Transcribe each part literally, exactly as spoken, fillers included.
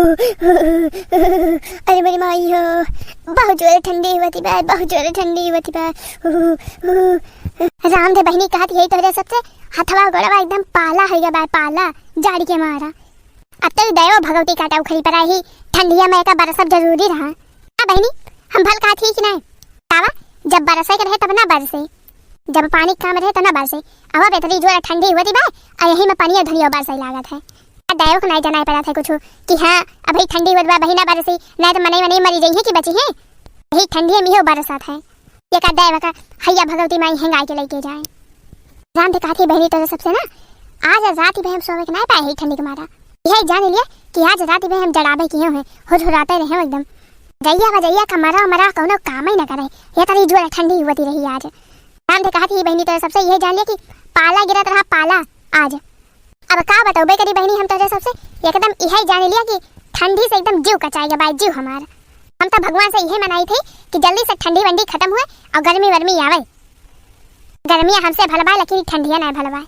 अरे मोरी माई हो, बहुत जोर ठंडी हुवत बा, बहुत जोर ठंडी हुवत बा। राम दे बहिनी कहत यही तोहरे सबसे, हथवा गोड़वा एकदम पाला होइ गवा बा, पाला, जाड़ी के मारा। अब तो ई दैवो भगवती काटा उखरी परा ही, ठंडिया में एका बरसब जरूरी रहा। हाँ बहिनी, हम भल कहत ही कि नाहीं? तावा, जब बरसे के रहे तब ना बरसे, जब पानी के काम रहे तब ना बरसे। अब एतरी जोर ठंडी हुवत बा, आ यही में पनिया धनिया बरसे लागत है। आ दैवो के नाहीं जनाए पड़त है कुछ कि हाँ, अबही ठंडी हुवत बा, अबही ना बरसी, नाहीं तो मनई मनई मरी जइहे कि बचिहे। यही ठंडी में इहो बरसत है। एका दैव का हैया भगवती माई हेंगाई के लइके जाए। राम दे कहत ही बहिनी तोरे सबसे ना, आज रात भर हम सोवे के नाहीं पाए ही ठंडी के मारा। यही जान लिया कि आज रात भर हम जड़ाबे किहे हैं, हुरहुराते रहे एकदम। जइया बजइया का मरा मरा कौनो काम ही ना करे, एतरी जोर ठंडी हुवत रही आज। राम दे कहत ही बहिनी तोरे सबसे यही जान लिया कि पाला गिरत रहा पाला आज। अब का बतौबे करी बहिनी हम तोरे सबसे, एकदम यही जान लिया कि ठंडी से एकदम जीव कचाई गवा बा, जीव हमार। हम तो भगवान से यही मनाई थी कि जल्दी से ठंडी वंडी खतम हुवे और गर्मी वर्मी आवे। गर्मिया हमसे भलवाए, लेकिन ठंडिया नाहीं भलवाए।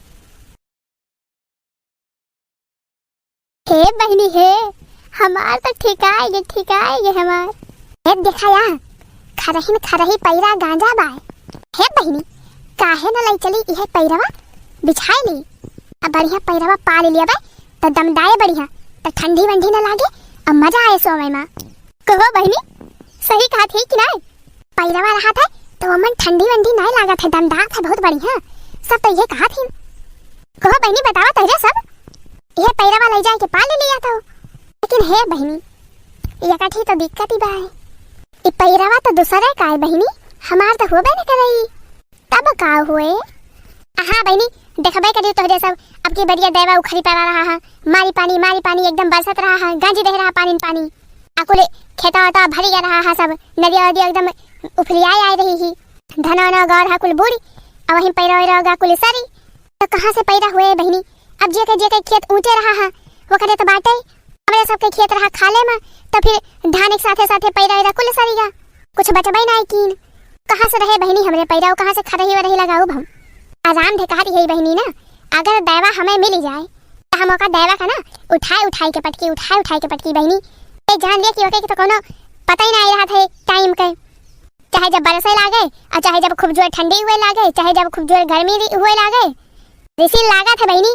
हे बहिनी हे, हमार तो ठिकाए गे, ठिकाए गे हमार। हे देखा या, खरहिन खरही पैरा गांजा बाय। हे बहिनी, काहे न लई चली इहे पैरवा बिछाए ली। अब बढ़िया पैरवा पाल लिया बाय, तो दमदाए बढ़िया, तो ठंडी वंडी न लागे, अब मजा आए सोवे में। कहो बहिनी, सही कहत ही कि नाहीं? पैरवा रहत है, तो ओमन ठंडी वंडी नाहीं लागत है, दमदात है बहुत बढ़िया। सब तो ये कहत ही। कहो बहिनी, बतावा तोहरे सब, ये पैरवा लई जाए के पाल लिया तो। लेकिन हे बहिनी, ये कठी तो दिक्कत ही बा है। ई पैरवा तो दूसरे का है बहिनी, हमार तो होबे न करई। तब का हुए? हाँ बहिनी, देखबे करी तोहरे सब, अब की बढ़िया दैवा उखरी पड़ा रहा है, मारी पानी, मारी पानी एकदम बरसत रहा है, गांजी दे रहा पानी पानी। आ कुल खेता वेता भरी गया रहा है सब, नदिया वदिया एकदम उफलियाए आए रही ही। धना वना गौर हा कुल बूढ़ी, आ वहीं पैरा वैरा गा कुल सरी। तो कहाँ से पैरा हुए बहिनी? अब जे के, जे के खेत ऊंचे रहा हा, ओकरे तो बाटे। हमरे सबके खेत रहा खाले में, तो फिर धान एक साथे साथे पैरा वैरा कुल सरी गा, कुछ बचबे नाहीं कीन। कहाँ से रहे बहिनी हमरे पैरा, कहाँ से खरही वरही लगाउब हम? आ राम दे कहत यही बहिनी ना, अगर दैवा हमें मिली जाए, तो हम ओका दैवा का ना उठाए उठाए के पटकी, उठाए उठाए के पटकी बहिनी। ते जान लिया कि ओके तो कोनो पता ही नाहीं रहत है टाइम के। चाहे जब बरसे लागे, और चाहे जब खूब जोर ठंडी हुए लागे, चाहे जब खूब जोर गर्मी री-, हुए लागे, रिसी लागत है बहिनी।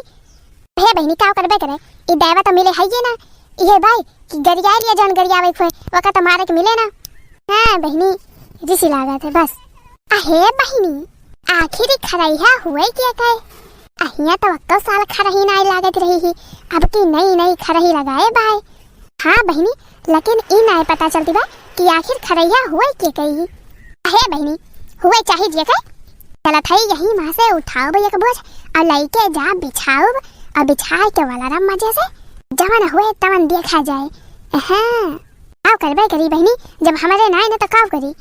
हे बहिनी, का करबे करे, ई दैवा तो मिले है ये ना, इहे भाई कि गरिया लिया जौन गरियावे खोए, ओका तो मारे के मिले ना। हाँ बहिनी, रिसी लागत है बस। अहे बहिनी, आखिर ई खरहिया हुए के कहे? अहिया तो अक्को साल खरही नाई लागत रही ही, अब की नई नई खरही लगाए बाय। हाँ बहिनी, लेकिन ई नाय पता चलती बा कि आखिर खरहिया हुए के कही। अहे बहिनी, हुए चाही जे के। चलत हई यही माँ से उठाउब एक बोझ और लइके जा बिछाउब और बिछाए के वाला रम मजे से जवन हुए तवन देखा जाए। हाँ, काव करबे करी बहिनी, जब हमरे नाय न तो काव करी?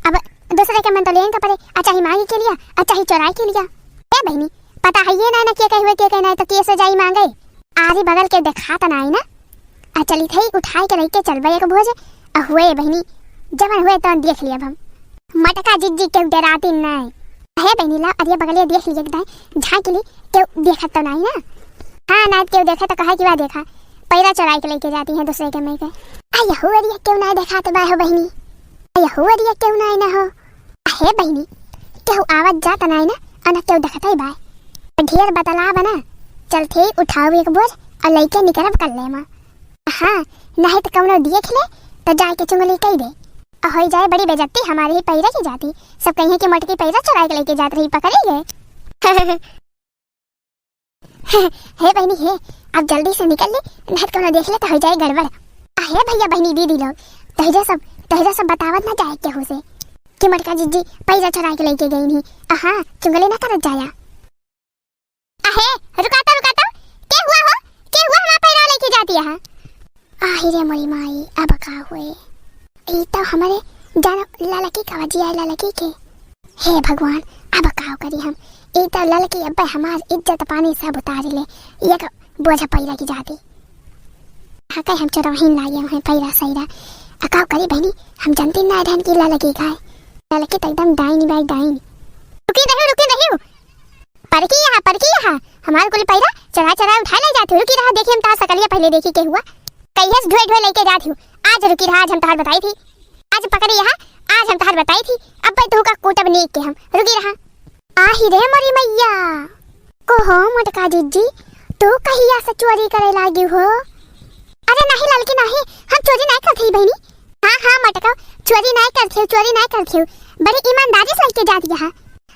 अब दूसरे के मन तो लेन का पड़े, आ चाहे मांगे के लिया, आ चाहे चोराए के लिया। ए बहिनी, पता है ये ना, ना के कहे हुए, के कहे ना, तो के से जाई मांगे? आरी बगल के देखा तो नाई ना। आ चली थई उठाए के लइके चलबे एक बोझ। आ हुए बहिनी, जवन हुए तो देख लिया हम। मटका जिज्जी के डराती नाई। हे बहिनी ला, अरे बगलिया देख लिए दाई, झांक ली, केहू देखत तो नाई ना। हाँ, ना केहू देखे तो कहे कि वाह देखा, पैरा चोराए के लइके जाती है दूसरे के मई के। आ यहू अरिया केहू नाई देखात बा हो बहिनी। आ यहू अरिया केहू नाई ना हो। अहे बहिनी, केहू आवत जात नाई ना, अना केहू देखत ही बाय। ढेर बतला बना, चल थे उठाओ एक बोझ और लइके निकरब कर ले माँ। हाँ, नहीं तो कौनो देख ले, तो जाए के चुंगली कई दे। और होई जाए बड़ी बेइज्जती हमारे ही पैरा की जाती। सब कहिए कि मोटकी पैरा चुराए के लेके जात रही, पकड़ी गए। हे बहिनी हे, अब जल्दी से निकल ले, नहीं तो कौनो देख ले तो हो जाए गड़बड़। आ हे भैया बहिनी दीदी लोग, तोहरा सब, तोहरा सब बतावत ना जाए केहू से कि मोटका जिज्जी पैसा चुरा के लेके गई नहीं। आहा, चुंगली ना करत जाया। अहे, रुका तो, रुका तो, के हुआ हो? के हुआ हमार पैरा लेके जाती है? आही रे मोरी माई, अब का हुए? ई तो हमारे जान ललकी का वजिया है, ललकी के। हे भगवान, अब का करी हम? ई तो ललकी अब्बे हमार इज्जत पानी सब उतार ले। एक बोझ पैरा की जाती। हाँ, कहे हम चोरवहीन लागे हैं पैरा सैरा। आ का करी बहनी, हम जानती ना रहन की ललकी का है। ललकी तो एकदम डाइन बाई डाइन। रुकी रही, रुकी रही। परकी यहाँ, परकी यहाँ, हमार कुल पैरा चरा चरा उठा ले जाती। रुकी रहा, देखी हम तार सकलिया पहले देखी के हुआ। कहिया से ढोए ढोए लइके जात हिउ। आज रुकी रहा, आज हम तोहार बताई थी। आज पकड़ी यहाँ, आज हम तोहार बताई थी। अब भाई तुहका कूटब नीक के हम। रुकी रहा। आही रे मोरी मैया। को हो मोटका जिज्जी, तू कहिया से चोरी करे लागी हो? अरे नाही ललकी नाही, हम चोरी नाही करत ही बहिनी। हाँ, हाँ मोटका, चोरी नाही करत ही, चोरी नाही करत ही। बड़ी ईमानदारी से लइके जात यहाँ।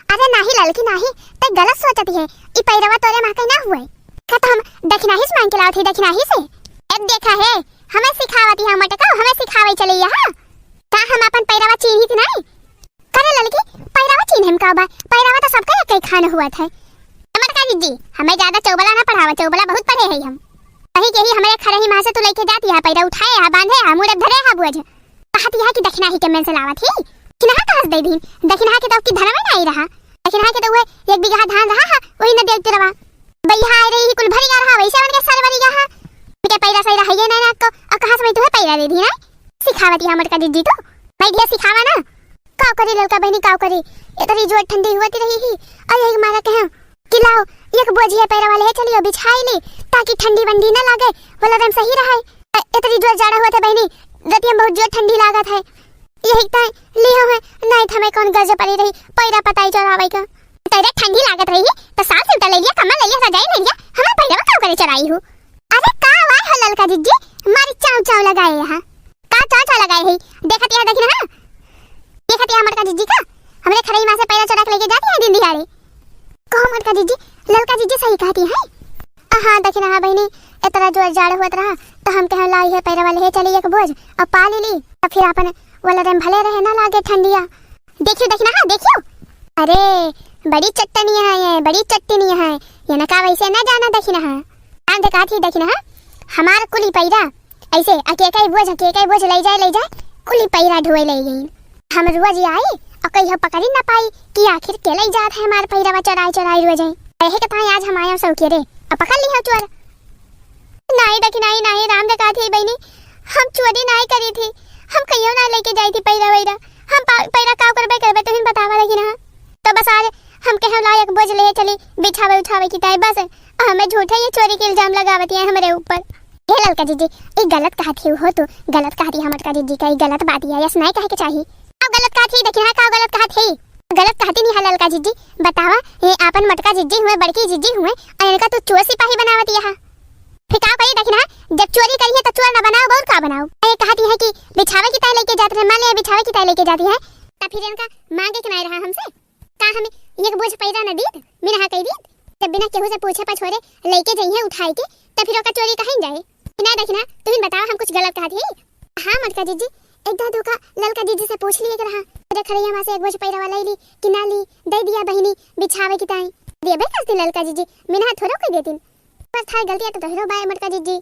अरे नाही ललकी नाही, ते गलत सोचत है। ई पैरवा तोरे माँ के ना हुए। का तो हम दखिनाही से मांग के लावत ही, दखिनाही से। ए देखा है, हमें सिखावत यहाँ मोटका, हमें सिखावे चले यहाँ। का हम अपन पैरवा चीन्हित नाही? करे ललकी, पैरवा चीन्हे में का बा? पैरवा तो सबका एक ही खान हुआ था। ए मोटका जिज्जी, हमें ज्यादा चौबला ना पढ़ावा, चौबला बहुत पढ़े है हम। कही के ही हमरे खरही माँ से तू लइके जात यहाँ, पैरा उठाए यहाँ, बांधे यहाँ, मुड़े धरे यहाँ बोझ। कहत यहाँ कि दखिनाही के मन से लावत ही। दखिनहा कहाँ से दे दीन? दखिनहा के तो की धनवे नाही रहा। दखिनहा के तो उहे एक बीघा धान रहा है, वही न देते रवा। भैया आए रही कुल भरी गा रहा, वैसे उनके सर भरी गा है। उनके पैरा सही रहा ये ना को, और कहाँ से मैं तुहे पैरा दे दी ना? सिखावत यहाँ मोटका जिज्जी तो। मैं दिया सिखावा ना। काव करी ललका बहिनी, काव करी? इतनी जोर ठंडी हुआ रही ही, और यही मारा कहे कि लाओ, एक बोझिया पैरा वाले है, चलियो बिछाई ली, ताकि ठंडी वंडी ना लागे, वाला रम सही रहे। ए-, इतनी जोर जाड़ा हुआ था बहिनी, रतिया में बहुत जोर ठंडी लागत है। यही ताई लिहो है, नहीं तो हमें कौन गरज पड़ी रही, पैरा पताई चढ़ावे का। तेरे ठंडी लागत रही है, तो साल सिमटा ले लिया, कम्बल ले लिया, रजाई ले लिया, हमें पैरा में काव करे चढ़ाई हूँ। अरे का वाय हो ललका जिज्जी, मारी चाव चाव लगाए यहाँ। का चाव चाव लगाए है? देखत यहाँ दखिनहा। देखत यहाँ मोटका जिज्जी का। हमरे खरई माँ से पैरा चोरा के लेके जाती है दिन दिहाड़े। कहो मोटका जिज्जी, ललका जिज्जी सही कहती है। आ हाँ दखिनहा बहिनी, इतना जोर जाड़ होत रहा, तो हम कहे लाई है पैरा वाले है, चली एक बोझ, और पा ली ली, और फिर अपन वाला रम भले रहे ना लागे ठंडिया। देखियो दखिनहा, देखियो। अरे, बड़ी चट्टनिया है ये, बड़ी चट्टनिया है। ये ना का वैसे ना जाना दखिनहा। हम देखा थी दखिनहा, हमार कुली पैरा, ऐसे अकेका ही बोझ, अकेका ही बोझ ले जाए, ले जाए, कुली पैरा ढोए ले गई। हम रोज आई, और कहियो पकड़ी ना पाई कि आखिर के ले जात है हमार पैरवा चोराई, चोराई रोज आई। कहे के ताई आज हम आया सौ के रे, अब पकड़ ली हो चोर। नाई दखिनहा, नाई राम देखा थी बहिनी, हम चोरी नाई करी थी, हम कहियो ना लेके जाई थी पैरा वैरा। हम पा-, पैरा काव करबे करबे, तुहिन बतावा दखिनहा। तो बस आज हम कहे लायक बोझ ले चली, बिछावे उठावे की ताई बस, हमें झूठे ये चोरी के इल्जाम लगावती है हमरे ऊपर। हे ललका जिज्जी, ई गलत कहत ही हो तू, गलत कहत ही मोटका जिज्जी का, ई गलत बात है, यस नाई कहे के चाही। अब गलत कहत ही दखिनहा, का गलत कहत ही? गलत कहती नहीं है ललका जिज्जी, बतावा, ये आपन मोटका जिज्जी हुए, बड़की जिज्जी हुए, और इनका तू चोर सिपाही बनावत यहाँ। फिर का करी दखिनहा, जब चोरी करी है तो चोर ना बनाओ, और का बनाओ? ये कहती है कि बिछावे की ताई लेके जात रहे, मान लिया बिछावे की ताई लेके जाती है, तो फिर इनका मांगे के नहीं रहा हमसे? का हमें एक बोझ पैरा न दीत, मिनहा कह दीत? जब बिना केहू से पूछे पछोरे लेके जइहे उठाए के, तो फिर ओका चोरी कहीं जाए? ना दखिनहा, तुहिन बतावा, हम कुछ गलत कहत ही? हाँ मोटका जिज्जी, एक दादू का ललका जिज्जी से पूछ लिए के रहा। अरे खरैया माँ से एक बोझ पैरा वाला ली कि ना ली, दे दिया बहिनी बिछावे की ताई। देबे करती ललका जिज्जी, मिनहा थोड़ो कह देतीन। पर थार गलतिया तो तोहरो बाय मोटका जिज्जी।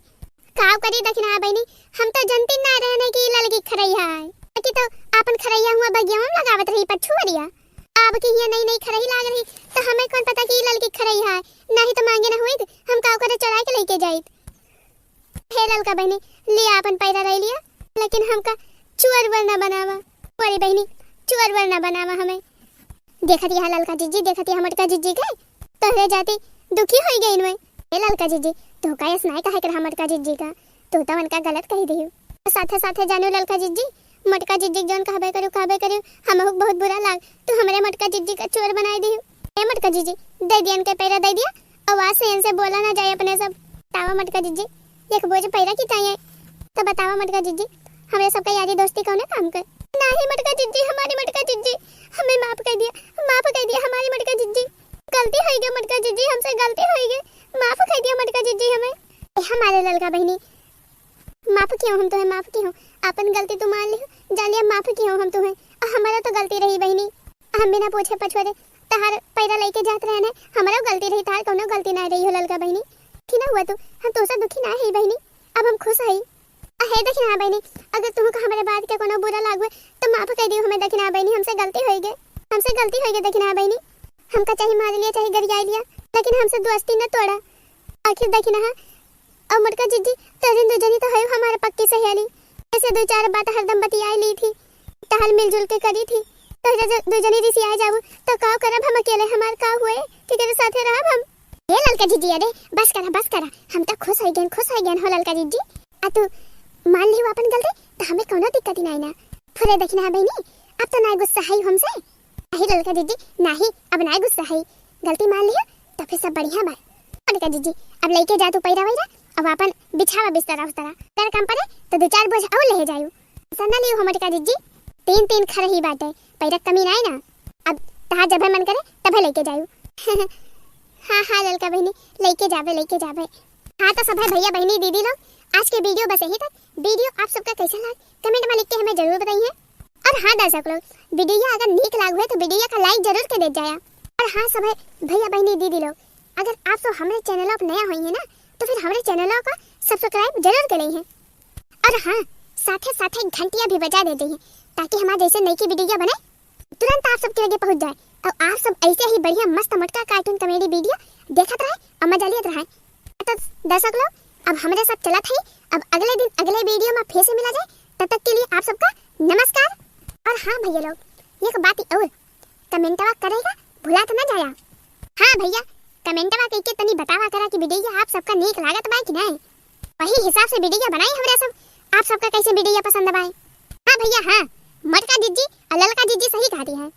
काव करी दखिनहा बहिनी, हम तो जनती ना रहने की ललकी खरैया है। कि तो आपन खरैया हुआ बगिया में लगावत रही पछुअरिया। अब की हिया नई नई खरही लाग रही, तो हमें कौन पता कि ललकी खरही है, नाही तो मांगे ना हुई, हम काव करे चोराई के लेके जाइत। हे ललका बहिनी, लिया आपन पैरा रह लिया, लेकिन हमका चुअर वर ना बनावा। अरे बहिनी, चुअर वर ना बनावा हमें। देखत यहाँ ललका जिज्जी, देखत यहाँ मोटका जिज्जी के, तोहरे जाती दुखी होई गई इनमें। हे ललका जिज्जी, तो का यस नाय कहे के रहा मोटका जिज्जी का, तू तो उनका गलत कही दियो। साथे साथे जानो ललका जिज्जी, मोटका जिज्जी जौन कहबे करू, कहबे करू, हमहू के बहुत बुरा लाग, तू हमरे मोटका जिज्जी का चोर बनाई दियो। ए मोटका जिज्जी, दे दिया इनके पैरा दे दिया, और आज से इनसे बोला ना जाए अपने सब। तावा मोटका जिज्जी, एक बोझ पैरा की ताई है, तो बतावा मोटका जिज्जी, हमरे सबका यारी दोस्ती कौने काम के? नाही मोटका जिज्जी, हमारी मोटका जिज्जी, हमें माफ कर दिया, माफ कर दिया हमारी मोटका जिज्जी। गलती होई गई मोटका जिज्जी, हमसे गलती होई गई, माफ कर दिया मोटका जिज्जी हमें। ए हमारे ललका बहिनी, माफ कियो हम तुम्हें, माफ कियो, अपन गलती तू मान लियो, जान लिया माफ कियो हम तुम्हें, और हमारा तो गलती रही बहिनी, हम बिना पूछे पछोरे तहार पैरा लेके जात रहे ने, हमारा गलती रही, तहार कौनो गलती ना रही हो ललका बहिनी। दुखी ना हुआ तू, हम तुमसे दुखी ना है बहिनी, अब हम खुश है। अहे दखिनहा बहिनी, अगर तुमको हमारे बात के कोनो बुरा लागुए तो माफ कर दियो हमें दखिनहा बहिनी, हमसे गलती होई गई, हमसे गलती होई गई दखिनहा बहिनी। हमका चाहे मार लिया चाहे गरिया लिया, लेकिन हमसे दोस्ती न तोड़ा। आखिर दखिनहा और मोटका जिज्जी, तोहरे दू जनी तो है हमारे पक्की सहेली, ऐसे दो चार बात हरदम बतियाई ली थी, तहल मिलजुल के करी थी। तोहरे दू जनी रिसिया जाबू तो का करब हम अकेले, हमार का हुए कि तेरे साथे रहब हम। ए ललका जिज्जी, अरे बस करा, बस करा, हम तो खुश हो गए, खुश हो गए हो ललका जिज्जी। आ तू मान लियो आपन गलती, त हमें कौनो दिक्कत ही नाई ना। फुरे देखी ना बहिनी, अब तो ना गुस्सा है हमसे। नहीं ललका जीजी, नाही, अब ना गुस्सा है। गलती मान लियो, त फिर सब बढ़िया बा। मोटका जीजी, अब लइके जा तू पैरा वैरा, अब आपन बिछावा बिस्तरा उस्तरा। अगर कम पड़े, त दो चार बोझ और ले जायू। टेंशन ना लियो मोटका जीजी, तीन तीन खरही बाटे, पैरा कमी नाई ना। अब तहार जबे मन करे, तबे लइके जायू। हाँ, हाँ, ललका बहिनी, लइके जाबे, लइके जाबे। हाँ, तो सब है भैया, बहिनी, दीदी लोग, आज के वीडियो बस यहीं तक। वीडियो आप सबका कैसा लाग, कमेंट में लिख के हमें जरूर बताइए। और हाँ, दर्शक लोग, वीडियो अगर नीक लाग हुए तो वीडियो का लाइक जरूर के दे जाया। और हाँ, सब है भैया, बहिनी, दीदी लोग, अगर आप सब हमारे चैनल पर नया हुई है ना, तो फिर हमारे चैनल का सब्सक्राइब जरूर कर ली है। और हाँ, साथे साथे घंटिया भी बजा देते हैं, ताकि हमारे जैसे नई की वीडियो बने, तुरंत आप सबके लगे पहुंच जाए। और आप सब ऐसे ही बढ़िया मस्त मोटका कार्टून कॉमेडी वीडियो देखत रहे और मजा लेत रहे। तो दर्शक लोग, अब हमरे सब चलत है, अब अगले दिन अगले वीडियो में फिर से मिला जाए। तब तक के लिए आप सबका नमस्कार। और हाँ भैया लोग, एक बात और, कमेंटवा करेगा भुला तो ना जाया। हाँ भैया, कमेंटवा कइके तनी बतावा करा कि वीडियो आप सबका नीक लागत बा कि नहीं। वही हिसाब से वीडियो बनाई हमरे सब, आप सबका कैसे वीडियो पसंद बाय। हाँ भैया, हाँ, मोटका जीजी और ललका जीजी सही कहती हैं।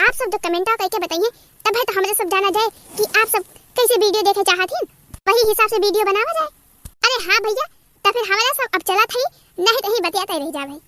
आप सब तो कमेंटवा कइके बताइए, तब है तो हमरे सब जाना जाए कि आप सब कैसे वीडियो देखे चाहत हैं, वही हिसाब से वीडियो बनावा जाए। अरे हाँ भैया, तो फिर हमरे सब अब चलत है, नहीं तो ही बतियाते रह जावे।